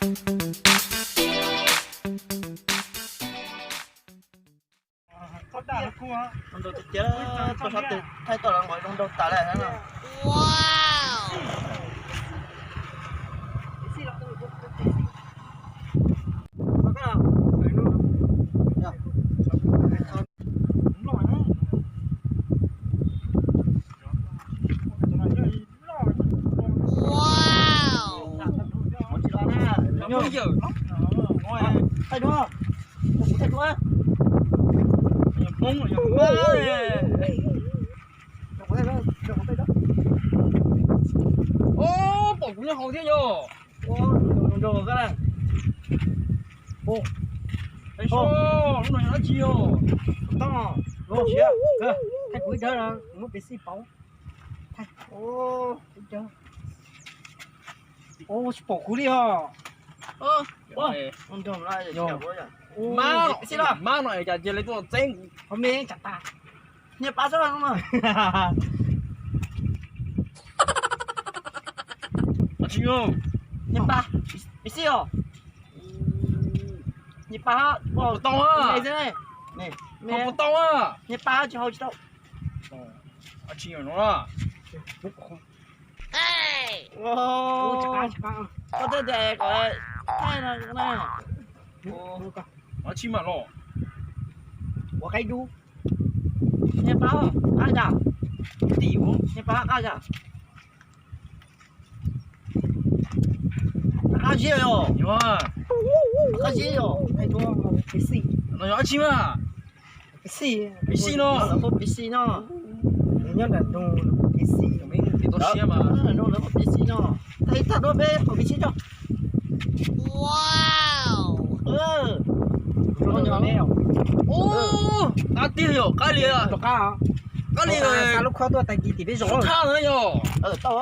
Zoo nraug tiag tiag, tuaj sab twg thaij tau lawv nqaum zoo nraug tas li na. Pom kuv nyob hauv thiab yog. Lub no yog dab tsi os? Thaij kuv ib dawb, kuv muab piv xij pauv. Tsis pom kuv li os. Mab no cas cia li tuaj txeeb kuv. Qhov me tsam tas. Niag pab txob no. Niag pab, piv xij os. Niag pab, puas tau a? Puas tau a? Niag pab tsis hau tsis tau. Tsis no. Koj twb tias kom thaij no na. Tsis mam los. Ua qaib dub. Niag pab qab yam. Tim niag pab qab yam. Qab zib yog. Qab zib yog. Piv xij. No yog dab tsi mas? Piv xij. Piv xij no. Lawv hu piv xij no. Nyob nram nroog piv xij. Piv tau siab mas. Nram nroog lawv hu piv xij no. Thaij ib tag duab peb haus piv xij tso. Qab tiag yog, qab li, qab li, xa lub khob tuaj tag kis tim peb zos. Qab na yog. Tau.